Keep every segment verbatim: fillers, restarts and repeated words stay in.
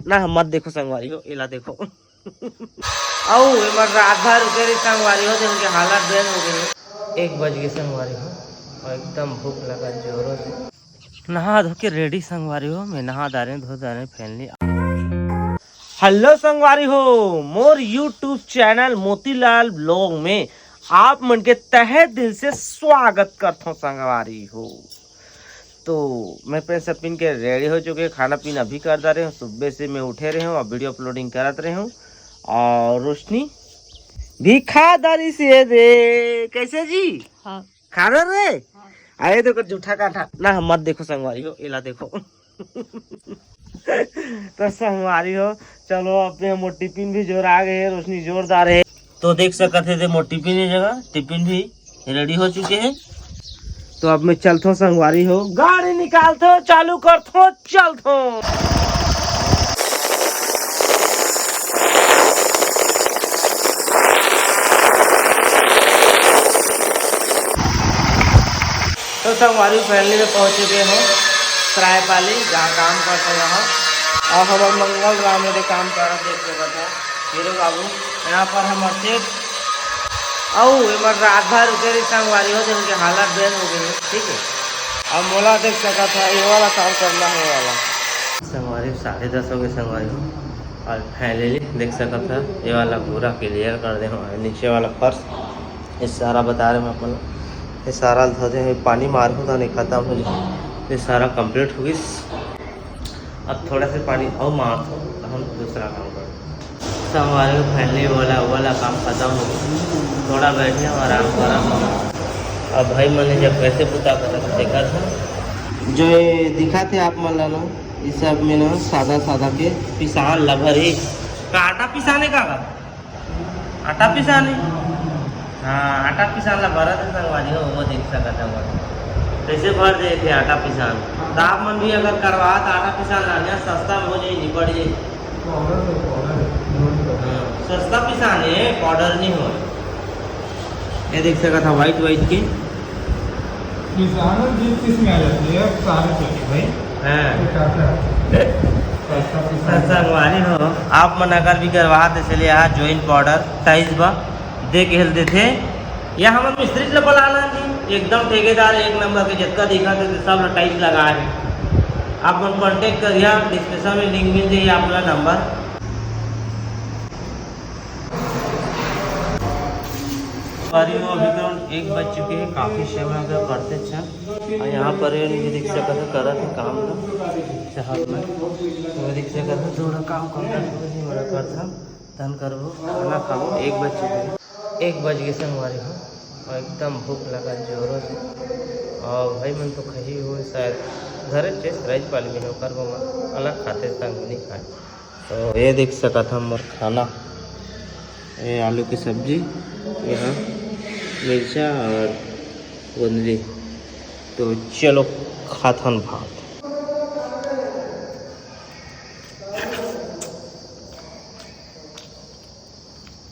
ना, मत देखो संगवारी हो, एला देखो। अउ एमन रात भर रुके रही संगवारी हो, तो उनके हालत बेन हो गई। एक बज गए संगवारी हो, और एकदम भूख लगा जोरों से। नहा धो के रेडी संगवारी हो, मैं नहा दारे, धो दारे, पहन ली। हेलो संगवारी हो, मोर यूट्यूब चैनल मोतीलाल ब्लॉग में आप मन के तहे दिल से स्वागत करथों संगवारी हो। तो मैं पेंट शर्ट पहन के रेडी हो चुके, खाना पीना भी कर डारे हूँ। सुबह से मैं उठे रहे हूँ और वीडियो अपलोडिंग करत रहे हूँ। और रोशनी भी खा डारी से दे। कैसे जी? हाँ। खा रहे रे? हाँ। आए तो कर जूठा काठा ना, मत देखो संगवारी हो, एला देखो। तो संगवारी हो, चलो, अपने मोर टिफिन भी जोर आ गए है, रोशनी जोरदार है। तो देख सकत है, मोर टिफिन ये जगह, टिफिन भी रेडी हो चुके हैं। तो अब मैं चलथो संगवारी हो, गाड़ी निकालथो, चालू करथो, चलथो। तो संगवारी, फैमिली में पहुंच चुके हो सरायपाली, जहाँ काम करते हैं वहाँ। और हमारे मंगल राम मेरे काम कर देख सकत है हीरो बाबू। यहाँ पर हमारे सेठ अउ एमन रात भर रुके रही संगवारी हो, तो उनके हालत बेन हो गई है, ठीक है। अब मोला देख सकत है, ये वाला काम करना है वाला। संगवारी, साढ़े दस हो गए संगवारी हो, और फाइनली देख सकत है, ये वाला पूरा क्लियर कर दे हमारे नीचे वाला फर्श। ये सारा बता रहे मैं अपन, ये सारा धो दे, पानी मारहूँ तो नहीं खत्म हो जाए। ये सारा कंप्लीट हो गई। अब थोड़ा से पानी और मार दो, तो हम दूसरा काम करते हैं। संगवारी हो, फाइनली वाला, वाला काम खत्म हो गया। थोड़ा बैठे हम आराम करा। अब भाई, मैंने जब कैसे पुता कर देखा था, जो ये दिखा थे आप मन ला ना, ये सब में ना सादा सादा के पिसान ला भर ही। का आटा पिसाने का, का? आटा पिसाने? हाँ, आटा पिसान ला भरत है संगवारी हो, वो देख सकत है वो। कैसे भर दे थे आटा पिसान? तो आप मन भी अगर करवा तो आटा पिसान लाने, सस्ता में हो जाए, निपट जाए। पाउडर तो पाउडर है, नोट कर। हाँ, सस्ता पिसान है, पाउडर नहीं हो। ये देख सकत है, व्हाइट व्हाइट के। पिसानो जी किस में आ जाती है, सारे चीजें भाई। हाँ। ये काटा है। सस्ता पिसान। संगवारी हो, आप मन अगर भी करवा तो चले यहाँ ज्वाइन पाउडर टाइल्स बा दे के हेल देथे। या हमन मिस्त्री ल बलाना जी, एकदम ठेकेदार एक नंबर के, जतका दिखा थे सब ल टाइल्स लगा है। आप मन कॉन्टैक्ट करिया, डिस्क्रिप्शन में लिंक मिल जाइए आप ला नंबर। संगवारी हो, अभी तो एक बज चुके हैं, काफ़ी समय हो गया करते अच्छा। और यहाँ पर ये भी देख सकत है, करत है काम का चाहत में, वो देख सकत है, थोड़ा काम करता है, थोड़ा सी मना करता है। तहन करबो, खाना खाबो, एक बज चुके हैं। एक बज गए संगवारी हो, और एकदम भूख लगा जोरों से। और भाई मन तो खही हो शायद, घर चे सराइज पाली में हो, करबो मन अलग खाते, संग नहीं खाए। तो ये देख सकत हम मोर खाना, ये आलू की सब्जी, यहाँ मिर्चा और गोंदली। तो चलो खाथन भात।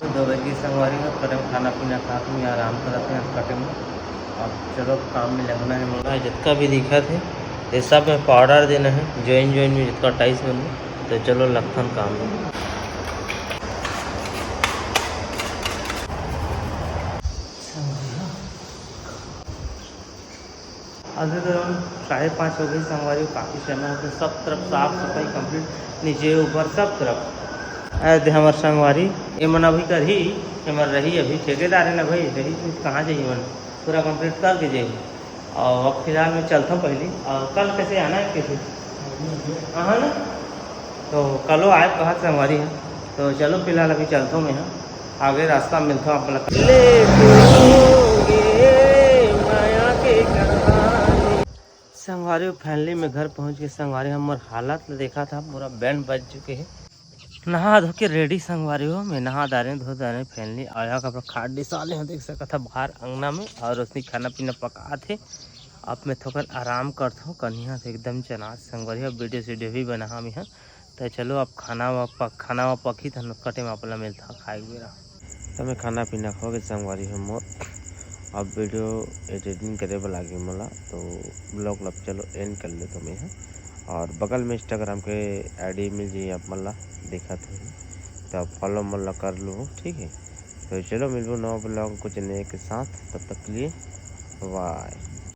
तो दो बजे संगवारी हो, कटे में खाना पीना खा के मैं आराम करत हैं, कटे में। अब चलो काम में लगना है मोला। जितना भी दिखा थे, ये सब में पाउडर देना है, ज्वाइन ज्वाइन में जितना टाइल्स बने। तो चलो लगथन काम में। अभी तो साढ़े पाँच हो गई संगवारी, काफ़ी समय हो गया। सब तरफ साफ सफाई कंप्लीट, नीचे ऊपर सब तरफ। अरे दे हमर संगवारी, ये मन अभी करही, ये मन रही, अभी ठेकेदार है ना भाई, रही तो कहाँ जाइए मन, पूरा कंप्लीट करके जाइए। और अब फिलहाल मैं चलता हूँ पहले, और कल कैसे आना है कैसे? हाँ ना, तो कलो आए कहत संगवारी है, तो चलो फिलहाल अभी चलता हूँ मैं, हाँ। आगे रास्ता में मिलता हूँ आप लोग। ले तू गे माया के कहानी। संगवारी हो, फाइनली मैं घर पहुँच गए। संगवारी, हमर हालत ल देखा था, पूरा बैंड बज चुके हैं। नहा धो के रेडी संगवारी हो, मैं नहा दारे, धो दारे, फाइनली आया कपड़ा खाट डिसाले हैं, देख सकत था बाहर अंगना में, और उसने खाना पीना पका थे। अब मैं थोकन आराम करथों, कनिहा से एकदम चनात संगवारी हो, वीडियो सीडियो भी बना हम यहाँ। तो चलो अब खाना वा पक, खाना वा पकही, तहन कटे में आप ला मिलता खाए के बेरा। तो मैं खाना पीना खो के संगवारी हो मोर, अब वीडियो एडिटिंग करे बर लागे मोला, तो ब्लॉग ला चलो एंड कर लेथों मैं ह। और बगल में Instagram के I D मिल जाही आप मन ला, देखत होही, त follow मन ला कर लू, ठीक है। तो चलो मिलबो नवा vlog कुछ नए के साथ, तब तक के लिए bye।